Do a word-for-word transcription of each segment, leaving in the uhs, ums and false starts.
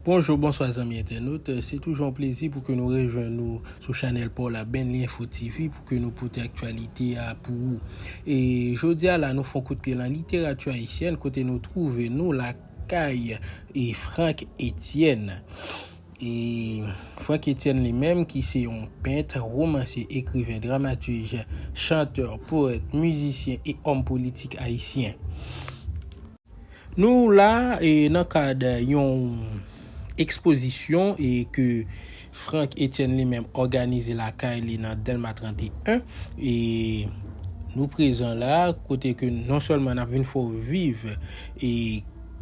Bonjou, bonswa zanmi entènot. Se toujou yon plezi pou ke nou rejwenn nou sou chanèl pa w la, Benly Info T V, pou ke nou pote aktyalite a pou ou. E jodi a la, nou fè yon kout pye nan literati ayisyèn, kote nou twouve nou lakay e Franck Etienne. E Franck Etienne li menm, ki se yon pent, womansye, ekriven, dramatij, chantè, powèt, mizisyen e òm politik ayisyen. Nou la, e, nan kad yon ekspozisyon, e, ke Franck Etienne li menm òganize lakay li nan Dèlma trannteyen. E nou prezan la, kote ke non sèlman n ap vin fè w viv, e,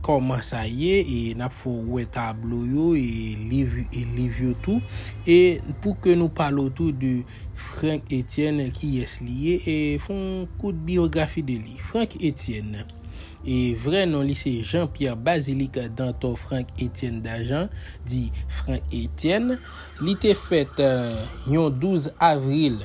kòman sa ye, e n ap fè w wè tablo yo, e liv, e liv yo tou. E pou ke nou pale w tou de Franck Etienne, kiyès li ye, e fè yon kout biyografi de li. Franck Etienne. E vrè non li se Jean Pierre Basilic Dantor Franck Etienne Dajan, di Franck Etienne. Li te fèt, eh, yon douz avril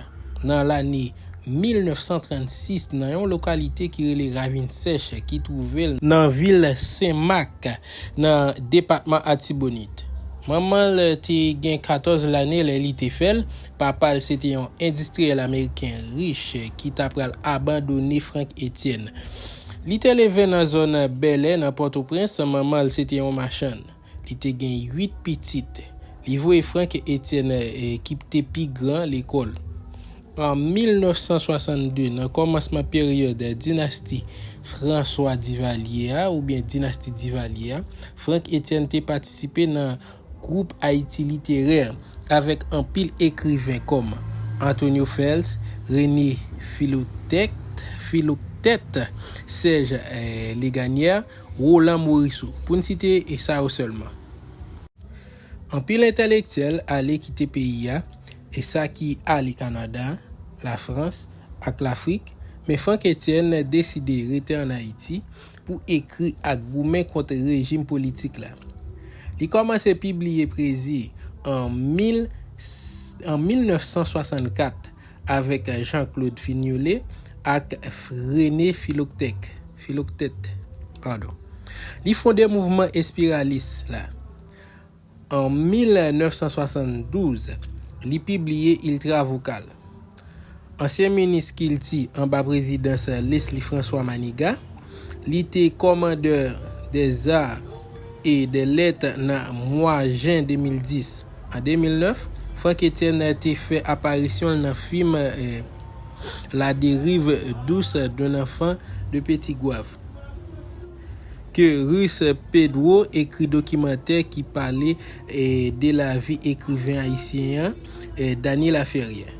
nan lane mil nèf san trannsis nan yon lokalite ki rele Ravin Sèch, ki twouve l nan vil Senmak, nan depatman Atibonit. Manman l te gen katòz lane lè li te fè l. Papa l se te yon endistriyèl ameriken rich ki ta pral abandone Franck Etienne. Li te leve nan zòn Bèlè, nan Pòtoprens. Manman l se te yon machann. Li te gen uit pitit. Li voye Franck Etienne, eh, ki te pi gran, lekòl. An mil nèf san swasann de, nan kòmansman peryòd dinasti François Duvalier a, oubyen dinasti Duvalier a, Franck Etienne te patisipe nan gwoup Ayiti Literè avèk anpil ekriven kòm Antonio Fels, René Philoctète, Philoctète, Serge, eh, Légagnière, Roland Morisseau, pou n site e sa yo sèlman. Anpil entèlektyèl ale kite peyi a, e sa ki ale Kanada, Lafrans ak Lafrik, men Franck Etienne deside rete ann Ayiti pou ekri ak goumen kont rejim politik la. Li kòmanse pibliye pwezi an mil, an mil nèf san swasannkat avèk Jean-Claude Fignolé ak René Philoctète, Philoctète, padon. Li fonde mouvman espiralis la. An mil nèf san swasanndouz, li pibliye Ultravocal. Ansyen minis kilti anba prezidans Leslie François Manigat, li te kòmandè des arts et des lettres nan mwa jen de mil dis. An de mil nèf, Franck Etienne te fè aparisyon l nan fim, eh, La dérive douce d'un enfant de Petit-Goâve. Ke Russe Pedro ekri dokimantè ki pale, eh, de lavi ekriven ayisyen an, eh, Dany Laferrière.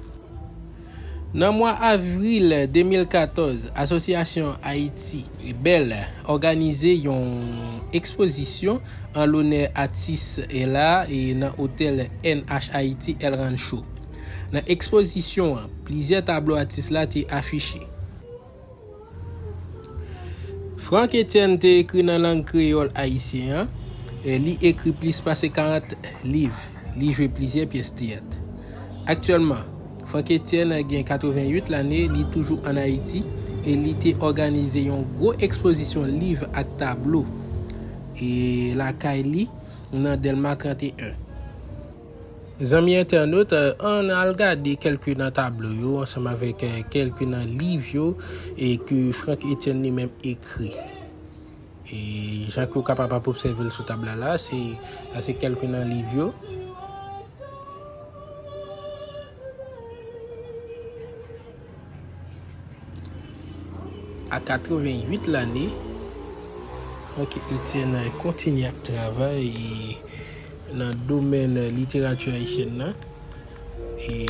Nan mwa avril de mil katòz, Asosyasyon Ayiti Bèl òganize yon ekspozisyon an lonè atis la, e nan otèl N H Haiti El Rancho. Nan ekspozisyon an, plizyè tablo atis la te afiche. Franck Etienne te ekri nan lang kreyòl ayisyen an, e li ekri plis pase karant liv, li jwe plizyè pyès teyat. Aktyèlman, Franck Etienne gen katreventuit lane, li toujou ann Ayiti, e li te òganize yon gwo ekspozisyon liv ak tablo, e lakay li nan Dèlma trannteyen. Zanmi entènot, ann al gade kèlke nan tablo yo ansanm avèk, eh, kèlke nan liv yo, e ke Franck Etienne li menm ekri. E jan ke w kapab ap obsève l sou tab la, la, se, sa se kèlke nan liv yo. A katreventuit lane, Franck Etienne kontinye ap travay nan domèn literati ayisyèn nan. E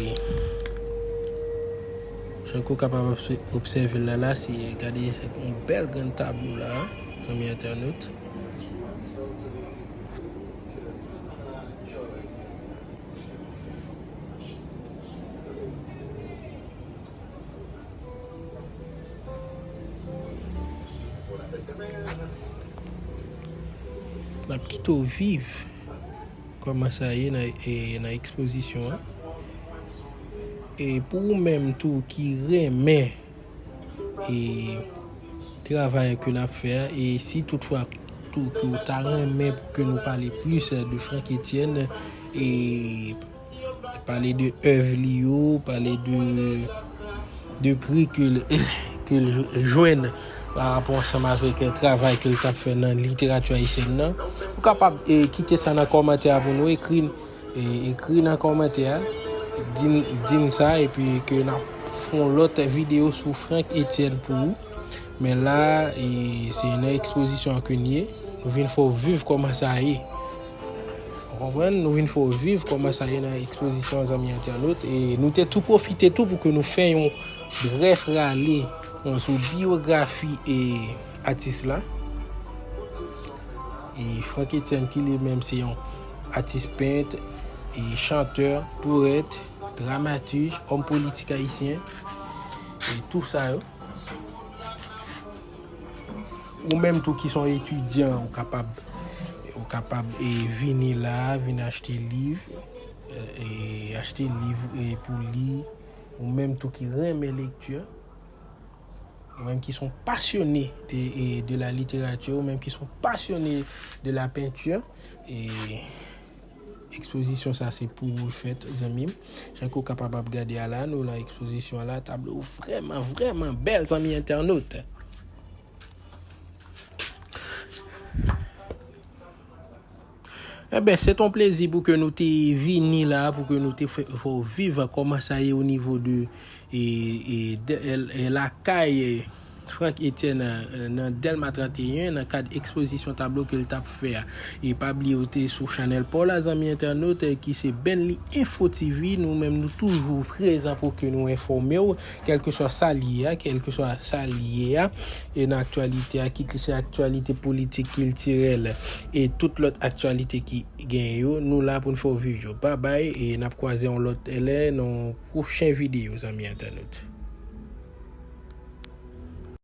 jan ke w kapab obse-, obsève l la, la, se gade yon bèl grenn tablo la, zanmi entènot. N ap kite w viv kòman sa ye nan, e, nan ekspozisyon an. E pou ou menm tou ki renmen, e, travay ke n ap fè a, e si toutfwa tou ke w ta renmen pou ke nou pale plis de Franck Etienne e pale de èv li yo, pale de, de pri ke l, ke l jwenn pa rapò ansanm avèk travay ke l t ap fè nan literati ayisyèn nan. Ou kapab e, kite sa nan kòmantè a pou nou, ekri n, e, ekri nan kòmantè a, di n, di n sa, epi ke n ap fè yon lòt videyo sou Franck Etienne pou ou. Men la, e, se nan ekspozisyon an ke n ye. Nou vin fè w viv kòman sa ye. Ou konprann? Nou vin fè w viv kòman sa ye nan ekspozisyon an, zanmi entènot. E nou te tou pwofite tou pou ke nou fè yon brèf rale, bon, sou biyografi e atis la. E Franck Etienne ki li menm se yon atis pent, e chantè, powèt, dramatij, òm politik ayisyen, e tou sa yo. Ou menm tou ki se yon etidyan, ou kapab, ou kapab e, vini la, vin achte liv, e, e, achte liv e, pou li. Ou menm tou ki renmen lekti, ou menm ki se yon pasyone de, e, de la literati, ou menm ki se yon pasyone de la penti, e, ekspozisyon sa se pou ou l fèt, zanmi m. Jan ke w kapab ap gade a la, nou nan ekspozisyon an la, tablo vrèman, vrèman bèl, zanmi entènot. Enben, se t on plezi pou ke nou te vini la, pou ke nou te fè, fè w viv kòman sa ye o nivo de, e, e, de, e, e lakay, e, Franck Etienne, e, nan Dèlma trannteyen, nan kad ekspozisyon tablo ke l t ap fè a. E pa bliye w te sou chanèl pa w la, zanmi entènot, e, ki se Benly Info T V. Nou menm, nou toujou prezan pou ke nou enfòme w, kèlkeswa sa l ye a, kèlkeswa sa l ye a, e nan aktyalite a, kit li se aktyalite politik, kiltirèl, e tout lòt aktyalite ki genyen yo, nou la pou n fè w viv yo. Babay, e n ap kwaze yon lòt lè nan yon pwochen videyo, zanmi entènot.